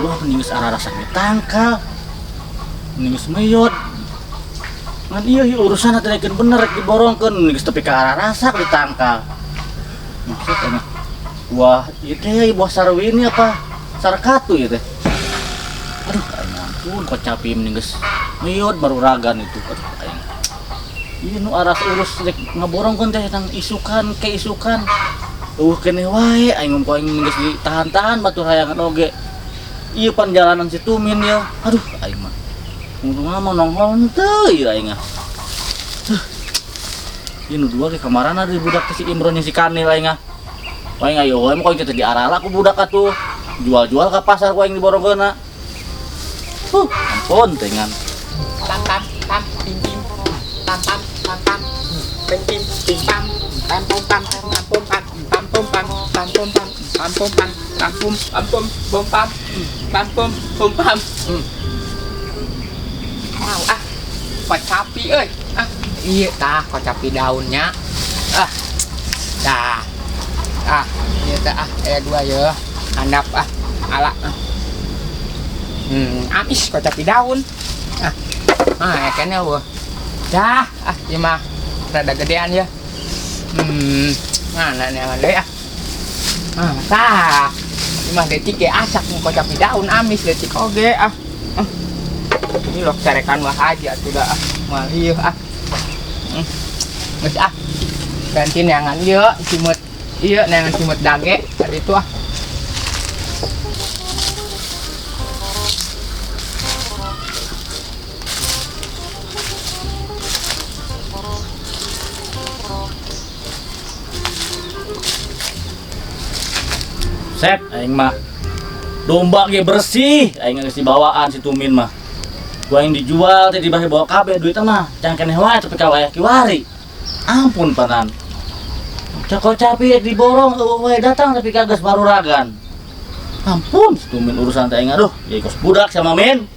Buah mending geus ararasak ditangkal. Mending geus meyot. Ngan ieu ieu urusan teh daekeun bener rek diborongkeun mending geus tepi ka ararasak ditangkal. Maksud enak. Buah ieu teh buah sarwini apa? Sarkatu ieu teh. Aduh, aing ampun kocapi mending geus meyot baruragan itu. Aduh, aing. Ieu nu aras urus rek ngaborongkeun teh tang isukan ke isukan. Eueuh keneh wae aing ngomong aing geus ditahan-tahan batur hayangan oge. Ieu pan jalanan si Tumin ya. Aduh, aing mah. Untungna mah nongol henteu ieu aing ah. Huh. Ieu nu dua ge kamarana deui budak teh si Imron jeung si Kanil aing ah. Aing ayo wae mah aing teh diarala ku budak atuh. Jual-jual ka pasar ku aing diborongkeunna. Huh, ampun teh ngan. Pam pam pam pim pim pam pam pam pam pim pim pim pam pam pum pam pam pum pam pam pum pam pam pum pam pam pum pam pam pum pam pum pum pam pam pum pum pam. Wow, ah, kocapi euy. Ah, iya tah kocapi daunnya. Ah, tah. Ah, iya tah ah, aya dua ya. Handap ah, ala. Ah. Amis kocapi daun. Ah, ah, kayaknya wah. Dah, ah, ieu mah rada gedean ya. Mana nih yang deui ah. Ah, tah. Ieu mah detik ge asak mun kocapi daun amis detik oge ah. Ah. Ini loh carekan wah aja tuh dah ah. Moal ieu ah. Geus ah. Ganti neangan ieu cimut. Ieu neangan cimut dage tadi itu ah. Set aing mah. Domba ge bersih, aing geus dibawaan si Tumin mah. Gua yang dijual teh dibahe bawa kabeh duitna mah. Can keneh wae tapi ka wayah kiwari. Ampun panan. Kocapi diborong eueuh wae datang tapi ka geus baruragan. Ampun si Tumin urusan teh aing aduh, jadi kos budak sama min.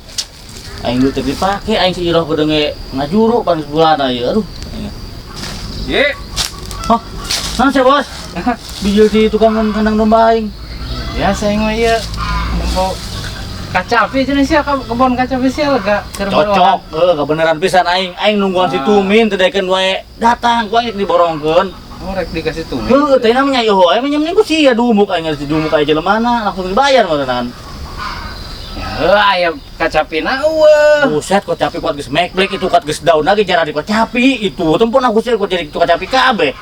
Aing duit teh dipake aing si Iroh gedeung ngajuru pan sebulan ieu aduh. Ye. Hah? Naon sih, Bos? Bijil si tukang kandang domba aing. Ya, saya mah ieu nempo kacapi cenah sia kebon kacapi sia lega keur Cocok, heuh kebenaran pisan aing. Aing nungguan si Tumin teu daekeun wae datang ku aing diborongkeun. Oh, rek dikasih Tumin. Heuh, teh namanya ieu wae mah nyem ku sia dumuk aing si dumuk aya jelemana langsung dibayar meureunnan. Ya, heuh aya kacapina eueuh. Buset, kocapi kuat geus mekblek itu kuat geus daun lagi cara dikocapi itu. Tempun aku sih kuat jadi kocapi kabeh.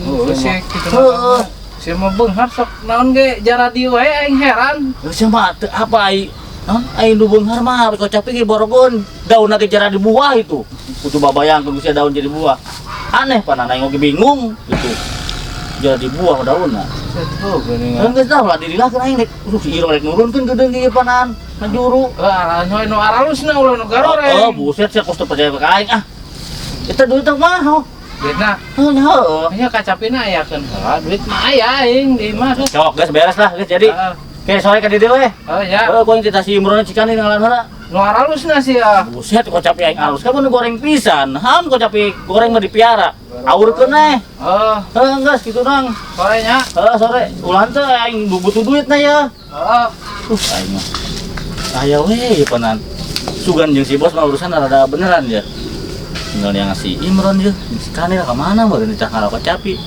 Heuh, sih kitu Heuh. mah. Sia mah beunghar sok naon ge jaradi wae aing heran. Heuh, sia mah teu apa ai naon aing nu beunghar mah kocapi ge borogon daun lagi cara dibuah itu. Kudu babayangkeun sia daun jadi buah. Aneh panan aing oge bingung itu. Jadi buah daunna. Tuh geuningan. Heuh geus dah ulah dirilakeun aing rek. Si Iro rek nurunkeun geudeung ieu panan ngajuru. Heuh, arahan we nu aralusna ulah nu garoreng. Oh, buset sia kos teu percaya ka aing ah. Eta duit teh mah. Duitna? Heuh, heuh. Nya kacapina ayakeun heula, duit mah aya aing di imah. Cok, geus beres lah, geus jadi. Heeh. Oke, sore ka dieu we. Oh ya. Heuh, ku aing teh si Imron Cikani ngalan heula. Nu aralusna sia. Buset, kocapi aing alus kan mun goreng pisan. Ham kocapi goreng mah dipiara. Aurkeun eh. Heeh. Heuh, geus kitu nang. Sore nya. Heeh, sore. Ulah teh aing butuh duitna ya. Heeh. Aing mah. Aya we ieu panan. Sugan jeung si bos mah urusan rada beneran ya. Tinggal yang ngasih Imron ya, si Kanil ke mana meureun ditah ngala kocapi.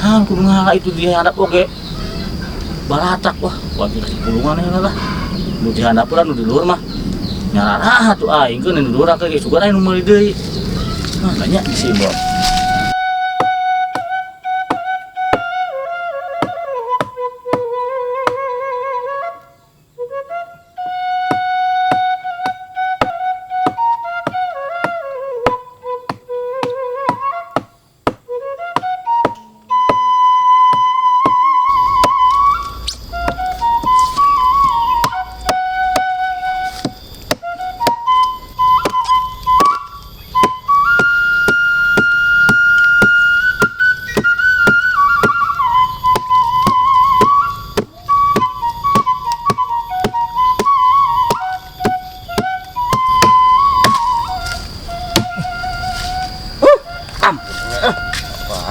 Ham kudu ngala itu dia handap oge. Balatak wah, wajib pulungan ya lah. Nu di handap lah, nu di luhur mah. Nyararah tuh aing keun nu di luhur akeh sugan aing nu meuli deui. Nah, tanya di si Imron.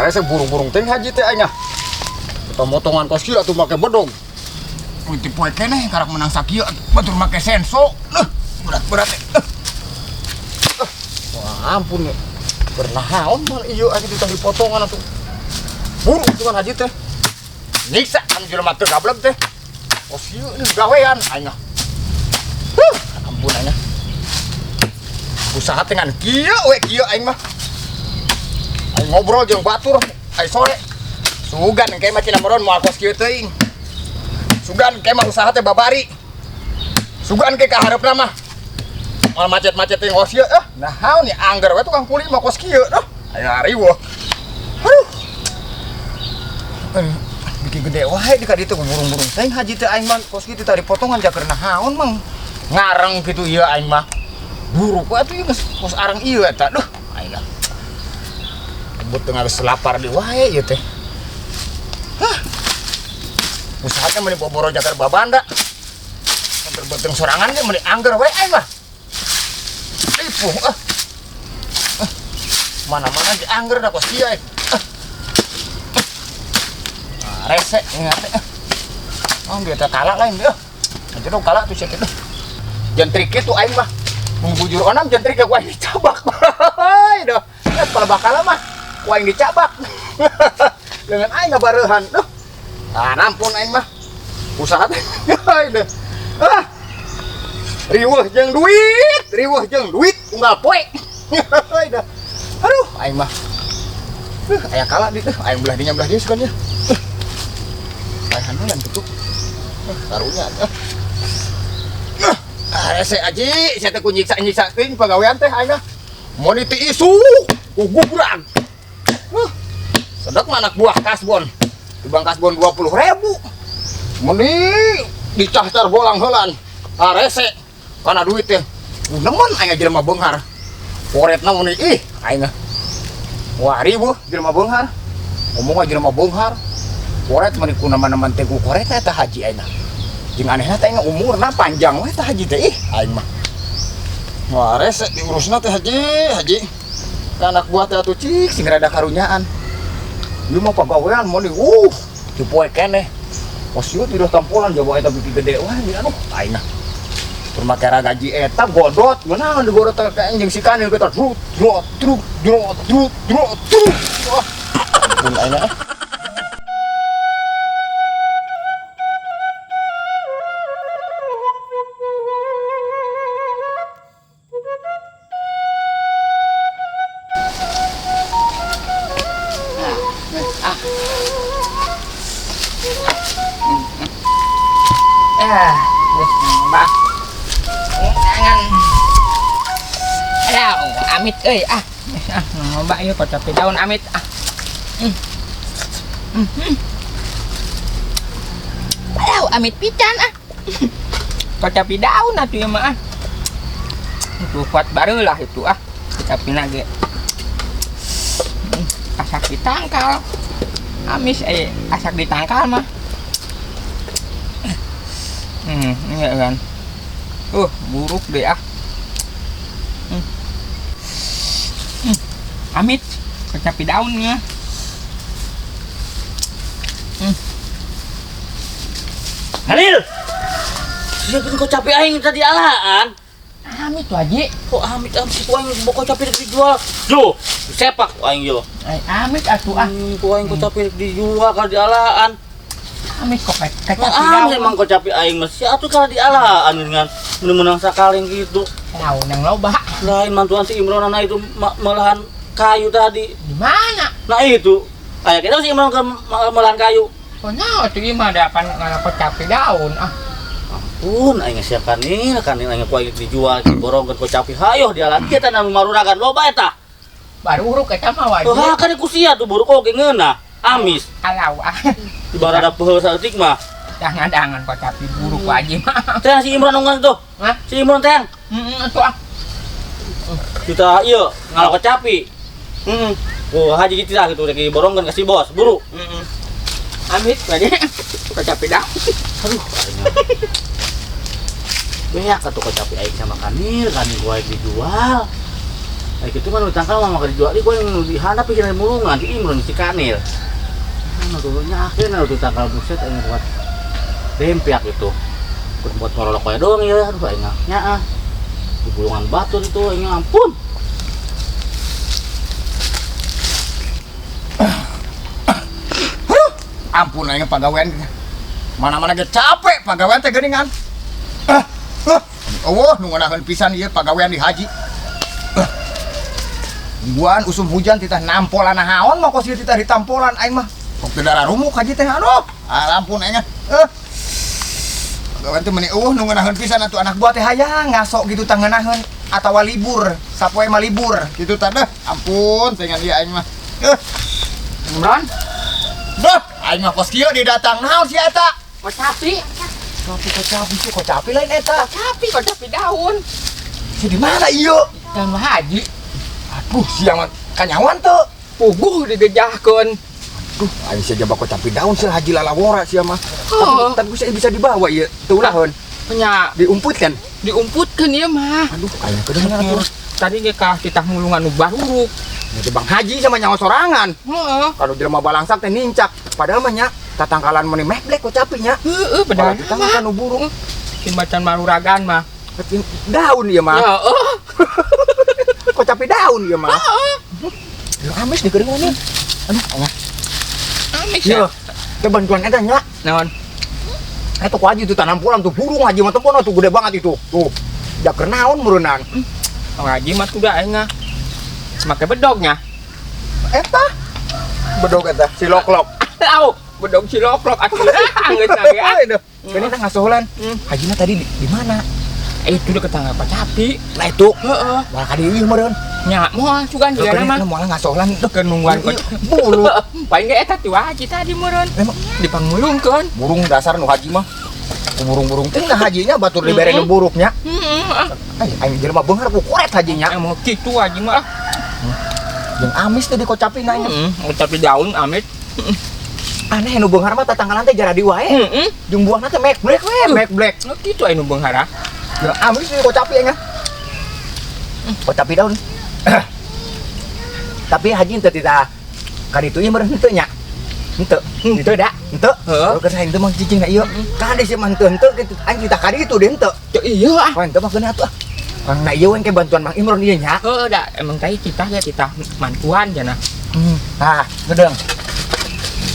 Saya burung-burung teh haji teh aing ah. Kita motongan kos gila tuh make bedong. Ti poe keneh karak menang sakieu batur make senso. Berat-berat. Wah, ampun ya. Bernahaon mal ieu aya ditah dipotongan atuh. Buruk tuh kan haji teh. Nyiksa anu jelema teu gablek teh. Kos ieu gawean aing. Huh, ampun aing. Usaha teh ngan kieu we kieu aing mah. Aing ngobrol jeung batur aing sore. Sugan engke mah cenah meron moal kos kieu teuing. Sugan engke mah usaha teh babari. Sugan ke ka hareupna mah. Moal macet-macet teh kos kieu. Nah haon ya angger we tukang kuli mah kos kieu dah. Aya riweuh. Aduh. Bikin gede wae di ka ditu burung-burung teh haji teh aing mah kos kitu tadi potongan jaker naon mang. Ngareng kitu ieu aing mah. Buruk we atuh ieu geus kos areng ieu eta. Duh, aing mah. Kebut teu geus lapar deui wae ieu teh. Hah. Usaha teh meuni boboro jaker babanda. Beuteng sorangan ge meuni angger we aing mah. Ripuh ah. Mana-mana ge angger da kos kieu aing. Rese ingat teh. Oh, dia teh kalah lain dia. Aja dong kalah tuh sakit. Jentrik itu aing mah. Bujur onam jentrik ku aing dicabak. Heuy dah. Kalau bakal mah ku aing dicabak. Dengan aing ngabareuhan. Duh. Ah, nampun aing mah. Usaha teh. Heuy dah. Ah. Riweuh jeung duit, riweuh jeung duit unggal poe. Heuy dah. Aduh, aing mah. Aya kalah di teh, aing belah dinya belah dieu sugan nya. Paehan tutup. Karunya. Rese aji, saya teh ku nyiksa-nyiksa teuing pagawean teh aing mah. Mun ti isuk, ku gubrag. Sedek mah anak buah kasbon. Tibang kasbon 20.000. Meni dicahcar bolang heulan. Rese kana duit teh. Nemen aing jelema beunghar. Koretna mun ih aing mah. Wah ribuh jelema beunghar. Ngomong jelema beunghar. Koret meni ku nama-nama teh ku koret eta haji aing. Jeung anehna teh umurna panjang we teh haji teh ih aing mah. Wah rese diurusna teh haji, haji. Ka anak buah teh atuh cik sing rada karunyaan. Ieu mah pagawean mun dipoe keneh. Kos ieu tidak tampolan jawa eta beuki gede wah aduh aing mah. Tur make gaji eta godot, meunang digorot teh ka anjing si kanil kita truk truk truk truk truk truk truk. Wah, ampun aing mah. Amit euy ah. Ah, ngoba ieu kocapi daun amit ah. Aduh, amit pican ah. Kocapi daun atuh ieu mah ah. Itu kuat barulah itu ah. Kocapina ge. Asak ditangkal. Amis asak ditangkal mah. Iya kan. Buruk deh ah. Amit, kecapi daunnya. Halil, sia kan kecapi aing tadi alaan. Amit tuh haji. Kok amit amit ku aing bawa kecapi rek dijual. Yo, sepak ku aing yo. Amit atuh ah. Ku aing kecapi rek dijual kalau dialaan. Amit kok kecapi daun. Emang kecapi aing mah sia atuh kalau dialaan dengan menang sakaleng gitu. Daun yang loba. Lain mantuan si Imronana itu melahan kayu tadi. Di mana? Nah itu. Kayak kita si Imron ke melahan kayu. Oh nah, itu mah ada apa ngalah kecapi daun ah. Ampun, aing siap kanil, kanil aing ku aing dijual diborongkeun kecapi hayoh dialan kita na maruragan loba eta. Baru uruk eta mah wajib. Heuh kan ku sia tuh buruk oge ngeunah. Amis. Alau ah. Ibarat ada peuheul saeutik mah. Dangan-dangan kecapi buruk wajib mah. Teh si Imron nungguan tuh. Hah? Si Imron teh. Heeh atuh ah. Kita ieu ngalah kecapi. Oh, haji gitu lah gitu rek diborongkeun ka si bos, buru. Amit tadi kecapi daun. Aduh, beak atuh kecapi aing sama kanil, kanil gua aing dijual. Aing kitu mah nu tangkal mah maka dijual gua yang dihandap pikiran mulungan di Imron si kanil. Anu dulunya akhirnya nu tangkal buset aing kuat. Dempiak itu. Buat ngorolok wae doang ya, aduh aing nya ah. Di bulungan batur itu aing ampun. Aduh, ampun aing pagawean. Mana-mana ge capek pagawean teh geuningan. Eueuh nu ngeunaheun pisan ieu pagawean di haji. Mingguan usum hujan titah nampolan naon mah kos ieu titah ditampolan aing mah. Kok teu darah rumuk haji teh aduh. Ampun aing. Pagawean teh meuni eueuh nu ngeunaheun pisan atuh anak buah teh hayang ngasok gitu tah ngeunaheun atawa libur, sapoe mah libur kitu tah deh. Ampun teh ngan ieu aing mah. Imron, Duh, aing mah kos kieu didatang naon si eta? Kocapi. Kocapi, kocapi lain eta. Kocapi, kocapi daun. Si di mana ieu? Dan haji. Aduh, siang kanyawan teu. Puguh digejahkeun. Aduh, aing sia jaba kocapi daun sia haji lalawora sia mah. Oh. Tapi bisa bisa dibawa ieu, teu ulaheun. Nya diumputkan. Diumputkeun ieu mah. Aduh, aing kedengeran atuh. Tadi ge ka titah mulungan nu baruruk. Nya Bang Haji sama nyawa sorangan. Heeh. Kalau jelema balangsak teh nincak. Padahal mah nya tatangkalan meuni meblek kocapi nya. Heeh, benar. Tatangkalan nu burung. Si macan maruragan mah. Daun ieu mah. Heeh. Kocapi daun ieu mah. Heeh. Ieu amis di geuring mah. Aduh, angah. Amis ya. Teh bantuan eta nya. Naon? Eta ku haji tuh tanam pulang tuh burung haji mah tempono tuh gede banget itu. Tuh. Da keur naon meureunang. Oh, haji mah tuh da aing mah. Make bedognya. Eta. Bedog eta si lok-lok. Tahu, bedog si lok-lok atuh geus lagi ah. Geuning teh ngasoholan. Hajina tadi di mana? Itu deket tangga kocapi. Nah itu. Heeh. Moal ka dieu ieu meureun. Nya moal sugan juga mah. Moal ngasoholan tuh keur nungguan bulu. Paling ge eta tuh haji tadi meureun. Dipangmulungkeun. Burung dasar nu haji mah. Burung-burung teh nah hajinya batur dibere nu buruknya. Heeh. Aing jelema beunghar ku koret hajinya. Emang kitu haji mah. Jeung amis teh di kocapi na nya. Kocapi daun amis. Aneh nu beunghar mah tatangkalan teh jaradi wae. Heeh. Jeung buahna teh mek blek we, mek blek. Nu kitu aya nu beunghar ah. Jeung amis di kocapi nya. Kocapi daun. Tapi haji teh tita ka ditu ieu meureun henteu nya. Henteu. Henteu da. Henteu. Heeh. Keur saing teu mah cicing na ieu. Kade sih mah henteu henteu kitu. Aing tita ka ditu deh henteu. Teu ieu ah. Wah, henteu mah geuna atuh ah. Nah ieu we bantuan Mang Imron ieu nya. Heuh da, emang tadi titah ge titah mantuan cenah. Tah, gedeung.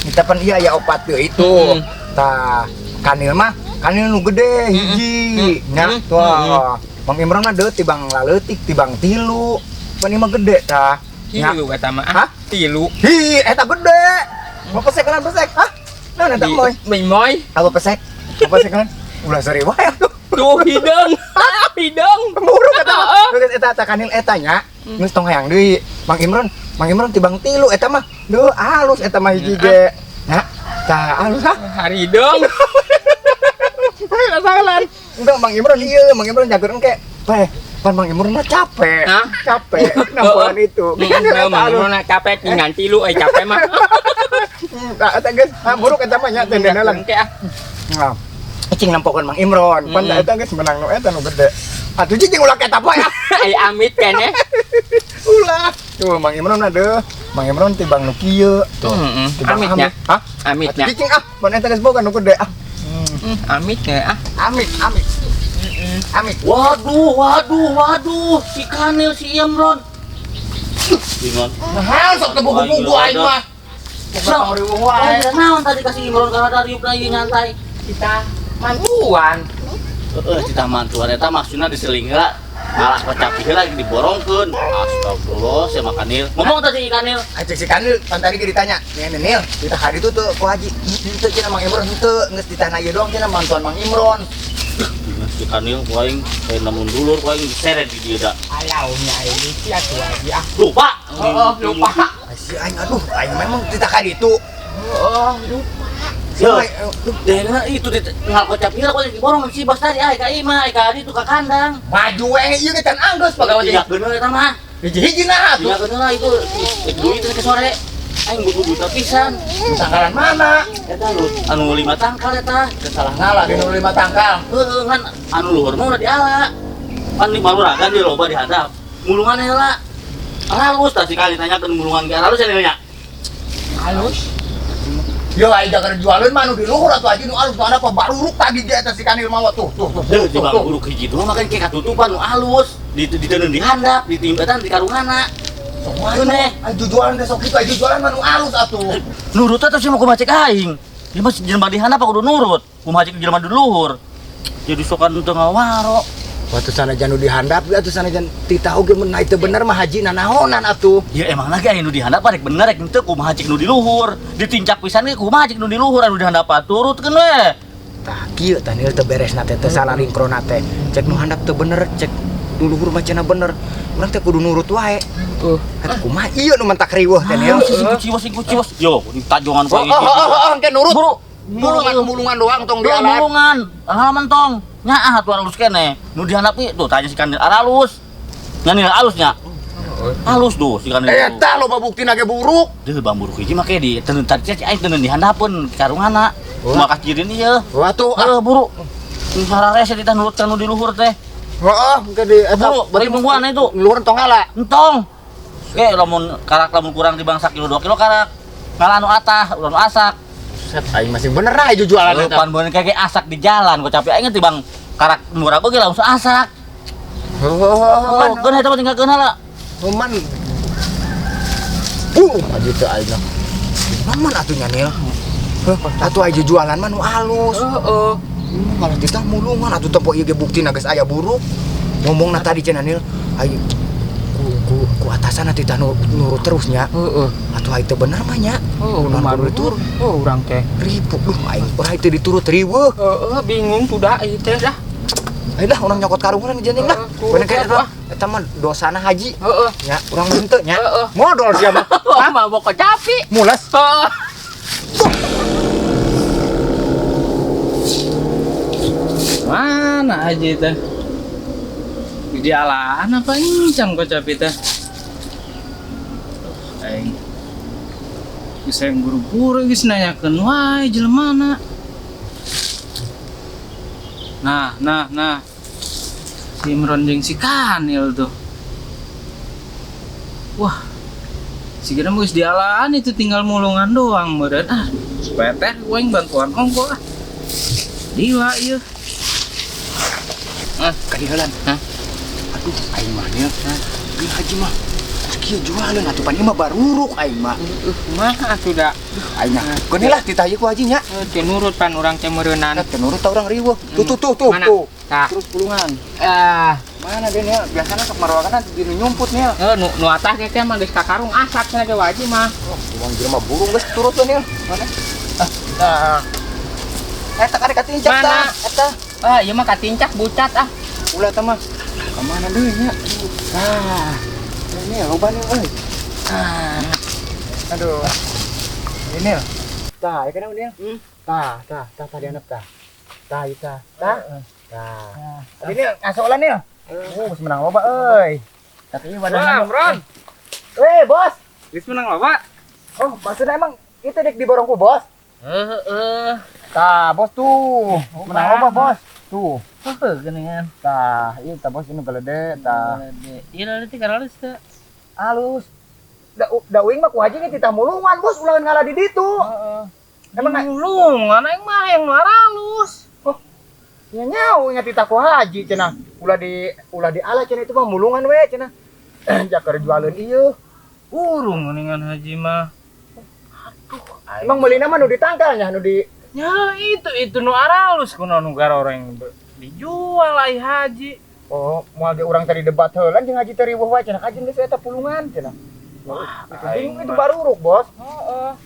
Kita pan ieu aya opat teu itu. Tah, kanil mah kanil nu gede hiji nya. Tuh. Mang Imron mah deut tibang laleutik, tibang tilu. Pan ieu mah gede tah. Tilu eta mah. Hah? Tilu. Hi, eta gede. Mau pesek kan pesek? Hah? Naon eta moy? Moy. Apa pesek? Apa pesek kan? Ulah seri wae atuh. Tuh hideung. Hideung. Burung eta. Geus eta eta kanil eta nya. Geus tong hayang deui. Mang Imron tibang tilu eta mah. Duh, halus eta mah hiji ge. Nya, tah halus ah. Harideung. Salah. Enggak Mang Imron ieu, Mang Imron jagur engke. Peh, pan Mang Imron mah capek. Capek nampolan itu. Mang Imron mah capek ngan tilu euy capek mah. Tah eta geus, buruk eta mah nya teh lah. Engke ah. Nah. Cing nampokeun Mang Imron, pan eta geus menang nu eta nu gede. Atuh cing ulah eta poe ah. Ai amit keneh. Ulah. Tuh Mang Imron mah deuh. Mang Imron tibang nu kieu. Tuh. Amit nya. Hah? Amit nya. Cing ah, pan eta geus boga nu gede ah. Amit nya ah. Amit, amit. Amit. Waduh, waduh, waduh, si Kanil si Imron. Imron. Nah, sok teu buku-buku aing mah. Sok wae. Naon tadi kasih Imron karena riuk lagi nyantai. Kita mantuan. Heeh, cita mantuan eta maksudna diselingga malah kocapi heula diborongkeun. Astagfirullah, sia mah Kanil. Ngomong tadi Kanil. Cek si Kanil pan tadi ge ditanya. Nih Nil, kita hari itu tuh ku haji. Henteu cenah Mang Imron henteu, geus ditanya ieu doang cenah mantuan Mang Imron. Si Kanil ku aing namun dulur ku aing diseret di dieu da. Alau nya ini sia tuh haji ah. Lupa. Heeh, lupa. Si aing aduh, aing memang tita ka ditu. Heeh, lupa. Yo, dena itu di ngal kocapi heula ku diborong si bos tadi ai ka imah, ai ka ditu ka kandang. Maju we ieu ge can anggeus pagawe teh. Geuneuh eta mah. Hiji-hiji nah atuh. Geuneuh lah itu duit ke sore. Aing butuh duit pisan. Tangkalan mana? Eta lu anu 5 tangkal eta. Salah ngalah di nu 5 tangkal. Heeh, kan anu luhur mah udah diala. Pan di maruragan di loba dihadap. Mulungan heula. Halus tah sekali tanyakeun mulungan ge halus nya. Halus. Ya aing jaga jualan mah nu di luhur atuh haji nu alus nu apa baruruk tadi ge eta si Kanil mah tuh tuh tuh. Deuh di bang buruk hiji doang makan kayak katutupan nu alus, di di handap, ditimbatan di karungana. Sok wae. Aing jualan teh sok kitu aing jualan mah nu alus atuh. Nurut atuh sia mah kumaha cek aing. Ieu mah jelema di handap kudu nurut. Kumaha cek jelema di luhur. Jadi sokan teu ngawaro. Waktu sanajan nu dihandap ge atuh sanajan titah oge mun teu bener mah haji nanaonan atuh. Ya emang lagi aya nu dihandap rek bener rek henteu kumaha cek nu di luhur. Ditincak pisan ge kumaha cek nu di luhur anu dihandap turutkeun we. Tah kieu tah Nil teu beresna teh teu salah ringkrona teh. Cek nu handap teu bener, cek nu luhur mah cenah bener. Urang teh kudu nurut wae. Heeh. Atuh kumaha ieu nu mentak riweuh teh Nil. Sing kuciwas sing kuciwas. Yo, tajongan Oh, ku oh, oh, oh, engke nurut. Buru. Mulungan doang tong dialan. Mulungan, halaman tong. Nyaah atuh alus keneh. Nu dihandap ieu tuh tanya si Kanil aralus. Nya Nil alusnya. Halus tuh si Kanil. Eta loba buktina ge buruk. Deuh bang buruk hiji mah di tenun tadi cek aing tenun dihandapeun karungana. Kumaha kacirin ieu. Wah tuh ah buruk. Sararese ditah nurut ka nu di luhur teh. Heeh, engke di eta bari nungguan itu. Luhur tong ngala. Entong. Oke, lamun karak lamun kurang di bangsa kilo 2 kilo karak. Ngala nu atah, ulah nu asak. Set aing masih bener aja jualan eta. Pan bener kayak asak di jalan, gua capek aing teh bang karak murah oge langsung asak. Heeh. Keun eta mah tinggalkeun heula. Cuman aja teu aing. Namun atuh nya Nil. Heuh, atuh aja jualan mah nu alus. Heeh. Malah titah mulungan atuh tempo ieu ge buktina geus aya buruk. Ngomongna tadi cenah Nil, aing ku atasan titah nurut terus nya. Heeh. Atuh aing teu bener mah nya. Heeh, Urang kudu diturut. Oh, urang teh ribu. Duh, aing urang teu diturut riweuh. Heeh, bingung sudah ieu teh dah. Ayo dah urang nyokot karungan jeung lah. Bener kayak eta. Eta mah dosana haji. Heeh. Nya, urang mah henteu nya. Heeh. Modol sia mah. Hah, mabok kecapi. Mules. Heeh. Mana haji teh? Di jalan apa incang kecapi teh? Aing geus hayang buru-buru geus nanyakeun wae jelemana. Nah, nah, nah. Si Imron jeung si Kanil tuh. Wah. Si Gina geus dialaan itu tinggal mulungan doang meureun. Ah, supaya teh aing bantuan ongko ah. Diwa ieu. Ah, kadieulan. Hah? Aduh, aing mah nya. Ieu haji mah. Kieu jualan atuh pan ieu mah baruruk aing mah. Kumaha atuh da? Aing mah. Keun lah titah ieu ku haji nya. Teu nurut pan urang teh meureunnan. Teu nurut ta urang riweuh. Tuh tuh tuh tuh. Mana? Tuh. Tah. Terus pulungan. Ah, mana deh Nil? Biasana sok marowakan di nu nyumput Nil. Heuh, nu atah ge teh mah geus ka karung asak cenah ge haji mah. Oh, uang jelema burung geus turut we Nil. Mana? Ah, nah. Eta kade katincak Mana? tah. Eta. Ah, ieu mah katincak bucat ah. Ulah tah mah. Ka mana deui nya? Tah. Ini loba nih euy. Ah. Aduh. Ini Nil. Tah, ieu kana Nil. Tah, tah, tah tadi anak tah. Tah, ieu tah. Tah. Tah. Abi Nil, ngasolan Nil. Oh, geus menang loba euy. Tapi ieu Wah, Imron. Weh, bos. Geus menang loba. Oh, maksudnya emang itu dek diborong ku, bos? Heeh. Tah, bos tuh. Menang loba, bos. Tuh. Heuh, geuningan. Tah, ieu tah bos ini galede tah. Ieu leutik halus teh. Halus. Da uing mah ku haji ge titah mulungan, bos, ulah ngalah di ditu. Heeh. Emang mulungan aing mah yang nu halus. Oh. Nya nyau nya titah ku haji cenah. Ulah di ala cenah itu mah mulungan we cenah. Jakar jualeun ieu. Urung geuningan haji mah. Aduh, emang meulina mah nu ditangkal nya nu di nya itu nu aralus kuno nu garoreng dijual ai haji. Oh, moal ge urang tadi debat heula jeung haji teh riweuh wae cenah kajen geus eta pulungan cenah. Wah, itu bingung itu baruruk, bos. Heeh.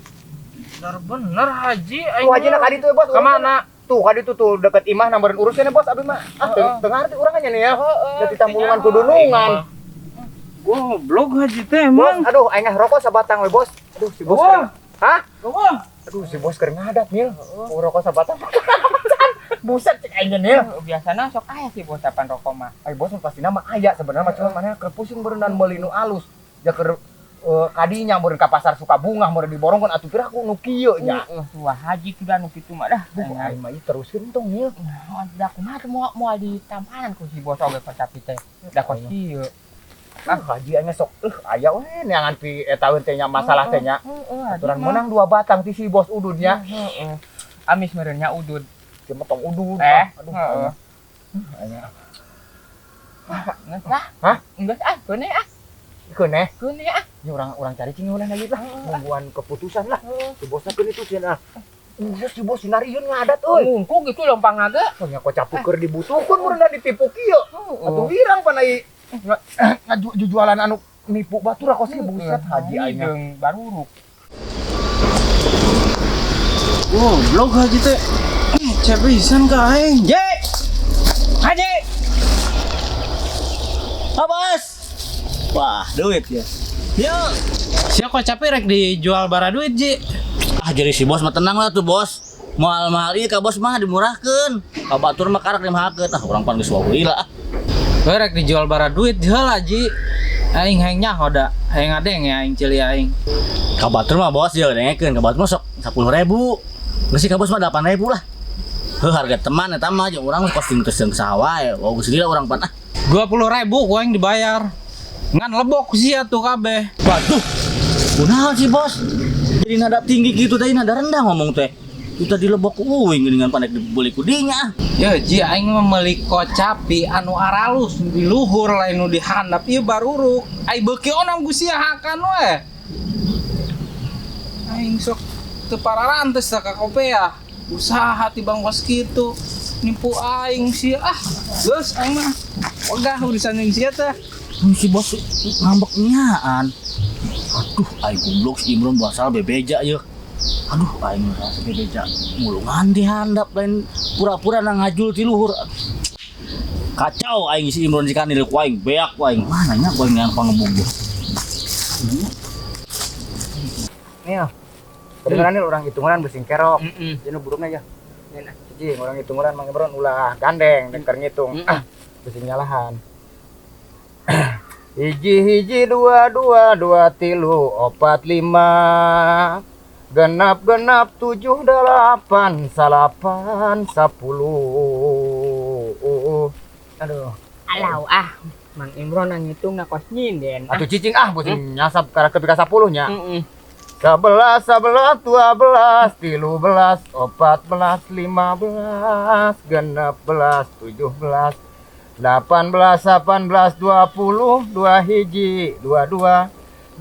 Bener-bener haji aing. Tuh haji na ka ditu bos. Ka mana? Tuh ka ditu tuh deket imah nambarin urusnya bos abi mah. Ah, teu ngarti urang nya nih ya. Heeh. Da titah mulungan kudu nungan. Goblok haji teh emang. Bos, aduh aing rokok sabatang we, bos. Aduh si bos. Hah? Aduh si bos keur ngadat, Nil. Oh, rokok sabatang. Buset cek aing Nil. Biasana sok aya sih bos apan rokok mah. Ai bos mah pastina mah aya sebenarnya mah cuma mana keur pusing beureunan meuli nu alus. Ja keur kadinya meureun ka pasar Sukabungah meureun diborongkeun atuh piraku nu kieu nya. Heeh, wah haji sudah nu kitu mah dah. Buh aing mah ieu teruskeun tong Nil. Nah, da kumaha teh moal ditampanan ku si bos oge kecapi teh. Da kos kieu. Ah, haji nya sok aya we neangan pi eta teh nya masalah teh nya. Aturan menang 2 batang ti si bos udud nya. Heeh. Amis meureun nya udud. Cuma tong udud. Aduh. Heeh. Geus ah. Hah? Geus ah, keuneh ah. Keuneh? Keuneh ah. Ini orang cari cing ulah lagi lah. Nungguan keputusan lah. Si bosna keun itu cenah. Si bos sinarieun ngadat euy. Ngungku gitu lompang ge. Oh nya kocap keur dibutuhkeun meureun ditipu kieu. Atuh wirang pan ai ngajualan anu nipu batur aku sih buset haji aing jeung baruruk. Goblok haji teh. Cepisan ka aing. Je. Haji. Ha, Bos. Wah, duit ya. Yo. Sia kocapi rek dijual bara duit, Ji. Ah, jadi si bos mah tenang lah tuh, Bos. Mahal-mahal ieu ka bos mah dimurahkeun. Ka batur mah karak dimahalkeun. Ah, urang pan geus wawuh lah. Heuh rek dijual bara duit heula, Ji. Aing hayang nyaho da, hayang ngadeng ya aing ceuli aing. Ka batur mah bos ye dengekeun, ka batur mah sok 10.000. Geus sih ka bos mah 8.000 lah. Heuh harga teman eta mah jeung urang kosting teu seung saha wae. Wah geus lila urang pan ah. 20.000 ku aing dibayar. Ngan lebok sia tuh kabeh. Waduh. Kunaon sih bos? Jadi nada tinggi gitu tadi nada rendah ngomong teh. Kita dilebok uing geuningan panek dibeli ku dinya. Ya Ji aing mah meuli kocapi anu aralus di luhur lain nu di handap ieu baruruk. Ai beuki onam ku sia hakan we. Aing sok teu pararantes ka kopea. Usaha tibang kos kitu nipu aing sia ah. Geus aing mah wegah urusan jeung sia teh. Si bos ngambek nyaan. Aduh aing goblok si Imron basal bebeja yeuh. Aduh aing rasa bebeja mulungan di handap lain pura-pura nang ngajul ti luhur. Kacau aing si Imron si kanil ku aing beak ku aing. Mana nya ku aing yang pangebug. Nih. Kedengeran nih orang hitungan besing kerok. Jenuh burungnya ya. Cicing orang hitungan Mang Imron ulah gandeng deker ngitung. Ah, besing nyalahan. Hiji hiji dua dua dua tilu opat lima genap genap 7 8 salapan 10. Aduh. Alau ah, Mang Imron ngitung na kos nyinden. Atuh cicing ah bosing nyasap karakter pika 10 nya. 11 11 12 13 14 15 16 17 18 18 20 2 hiji 22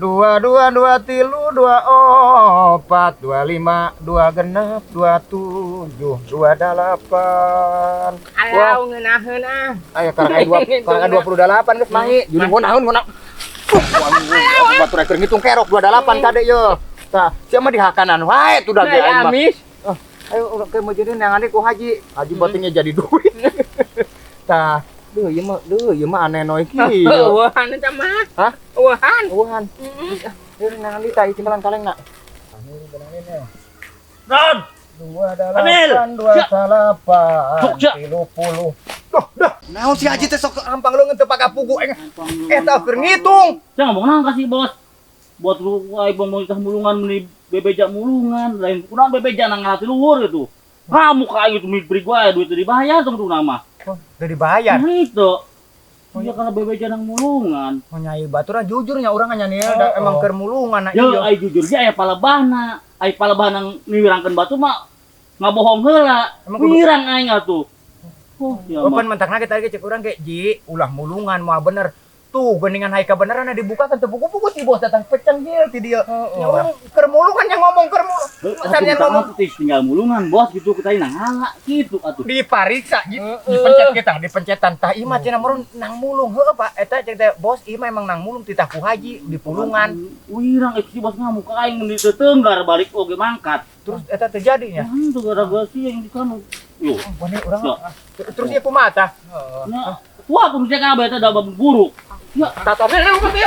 22 23 24 25 26 27 28. Alau ngeunaheun ah. Aya karek 28 geus mahi. Jadi ngeunaheun ngeunah. Batur keur ngitung kerok 28 kade ye. Tah, sia mah dihakanan wae tuh da ge aing mah. Ayo urang ke mau jadi neangan ku haji. Haji batingnya jadi duit. Tah, duh ieu mah aneh noy kieu. Eueuhan eta mah. Hah? Eueuhan. Eueuhan. Heeh. Ieu neangan di tai cimpelan kalengna. Ron. 2 8 2 8 30. Duh, duh. Naon si haji teh sok hampang leungeun teu pakapugu aing. Eta keur ngitung. Sia ngomong naon ka si bos? Buat lu aing mau tah mulungan meuni bebeja mulungan, lain kunaon bebeja nang ngalati luhur gitu. Ah muka aing itu mibri gua duit teu dibayar tong tu nama. Oh, teu dibayar. Itu. Oh iya karena bebeja nang mulungan. Oh nyai batur jujur nya urang nya nih emang keur mulungan na ieu. Yo ai jujur ge aya palebahna. Ai palebah nang miwirangkeun batu mah ngabohong heula. Wirang aing atuh. Oh, ya mah. Pan mentakna ge tadi cek urang ge Ji, ulah mulungan moal bener. Tuh geningan hai kebenaran dibuka kan teu buku-buku si bos datang peceng hil ti dieu. Nya urang keur mulungan nya ngomong keur mulungan. Sanian ngomong tinggal mulungan bos gitu kita nang ngala gitu atuh. Dipariksa dipencet kita dipencetan tah ieu mah cenah meureun nang mulung heueuh Pak. Eta cek teh bos ieu mah emang nang mulung titah ku haji di pulungan. Wirang eta si bos ngamuk ka aing mun diteutenggar balik oge mangkat. Terus eta terjadinya. Itu gara-gara sih yang di kana. Yo. Bane urang terus ieu kumaha tah? Nah, wah kudu cek kabeh eta da buruk. Ya, tata bener ya.